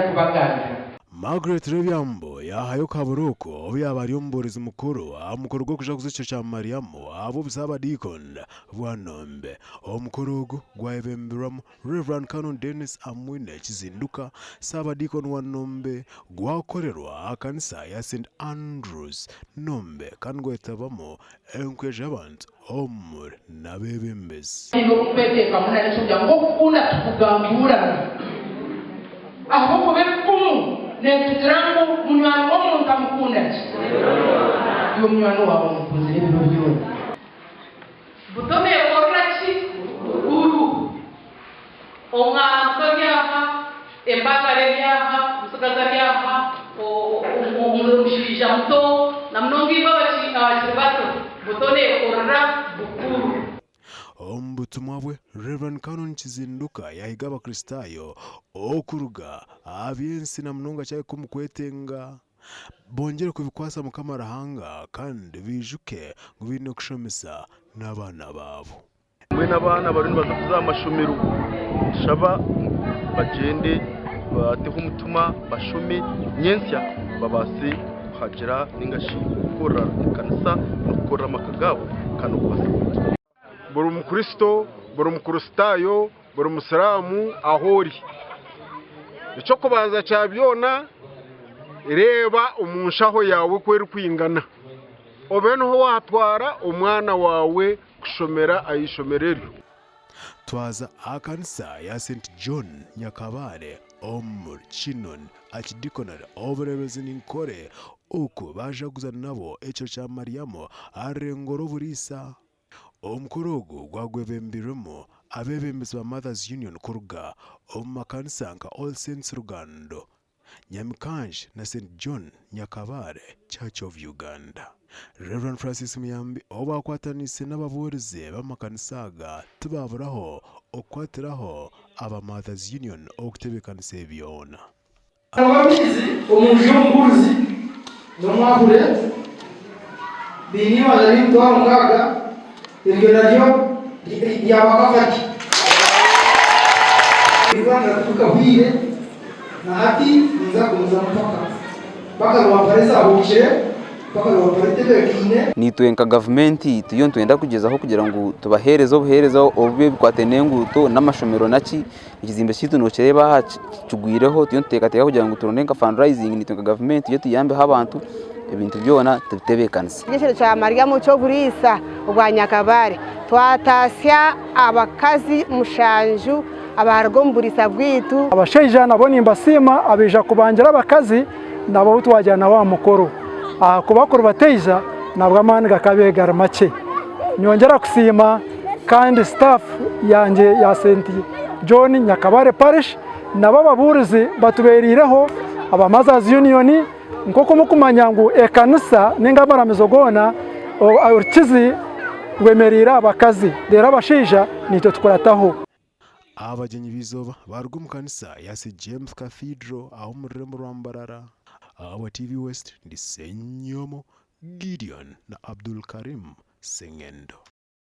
kubagambira. Margaret Rebyambo yaahayo okuhabura oku obu yaaba ari omubuurizi mukuru aha mukoro gw'okujaguza ekiro kya Mariamu ahabw'obusaabadiikoni bwa Nombe. Omukoro ogu gwayebemberwamu Rev. Canon Denis Amwine Kizinduka, Saabadiikoni wa Nombe, gwakorerwa aha kanisa ya St Andrews, Nombe kandi gwetabamu enkwija y'abantu omuri n'abeebembezi. Haine obu nkweteekamu nari ekyokugira ngu okukunda tikugambuurana. Ahabw'okuba enfumu neetugira ngu munywani w'omuntu amukunda ki? Iwe munywani waawe omukunzire ebiro byona. Buto neekorera ki? Bukuru. Omwana muto ari aha, empakare eri aha, omutsigazi ari aha, omushaija muto, na munonga imwe abakiri bato, buto neekorera bukuru. Omu butumwa bwe, Rev. Canon Kizinduka yaahiga Abakristaayo okuruga aha by'ensi na munonga kyahika omu kwetenga, bongyere kubikwatsa Mukama Ruhanga kandi baijuke ngu baine kushomesa n'abaana baabo. Mbwenu abaana bariyo nibaza kuza aha mashomero nitushaba ngu bagyende bateho omutima bashome nyentsya babaase kuhagira ninga shi kukorera ekanisa n'okukorera amaka gaabo kandi n'okubaasa kwetunga. Buri Mukristo, buri Mukristaayo, buri Musiraamu ahu ori, eky'okubanza kya byona reeba omu nshaho yaawe oku erikwingana obe niho waatwara omwana waawe kushomera aha ishomero eryo. Twaza aha kanisa ya St John Nyakabare omuri Chinoni Archdeaconry obureebezi ninkore oku baajaguza nabo ekiro kya Mariamu aha rurengo rw'oburiisa. Omukoro ogu gwagwebembirwemu abeebembezi ba Mothers Union kuruga omu makanisa nka All Saints Rugando, Nyamikangi na Saint John Nyakabare Church of Uganda. Rev. Francis Muyambi ou baakwataniise n'ababuurizi b'amakanisa aga tibaaburaho okukwatiraho aba Mothers Union okutebeekanisa ebi byona. Hariho amaizi omu nju y'omubuurizi n'omwahure, baine eibanja ry'emitwaro mukaaga, eryo naryo ryaba kavadi. Eibanja tirikahweire, na hati ninza kugumizamu mpaka, mpaka Rwampara ezahuukire, mpaka Rwampara etebeekaine. Naitwe nka gavumenti turiyo nitwenda kugyezaho kugira ngu tubaheereze obuheereza obu ebikwataine n'enguuto n'amashomero naki. Ekizimbe kyaitu nokireeba aha kigwireho turiyo nituteekateeka kugira ngu turonde nka fundraising naitwe nka gavumenti turiyo tuyambeho abantu ebintu byona tubitebeekanise. Ekiro kya Mariamu ky'oburiisa obwa Nyakabare, twataasya abakazi mushanju abaaruga omu buriisa bwaitu. Abashaija nabo nimbasiima abaija kubangira abakazi nabo abu twagira nabo aha mukoro ahakuba kuri bataija nabwo amaani gakabaire gari makye. Nyongyera kusiima kandi staff yangye ya St John Nyakabare Parish nabo ababuurizi batubereireho aba Mothers Union nk'oku murikumanya ngu ekanisa ninga amaramizo goona orukizi rwemereire aha bakazi reero abashaija naitwe tukurataho. Abagyenyi b'eizooba baaruga omu kanisa ya St James Cathedral aha omu rurembo rwa Mbarara. Ahabwa TV West, ndi Ssenyomo Gideon na Abdul Karim Sengendo.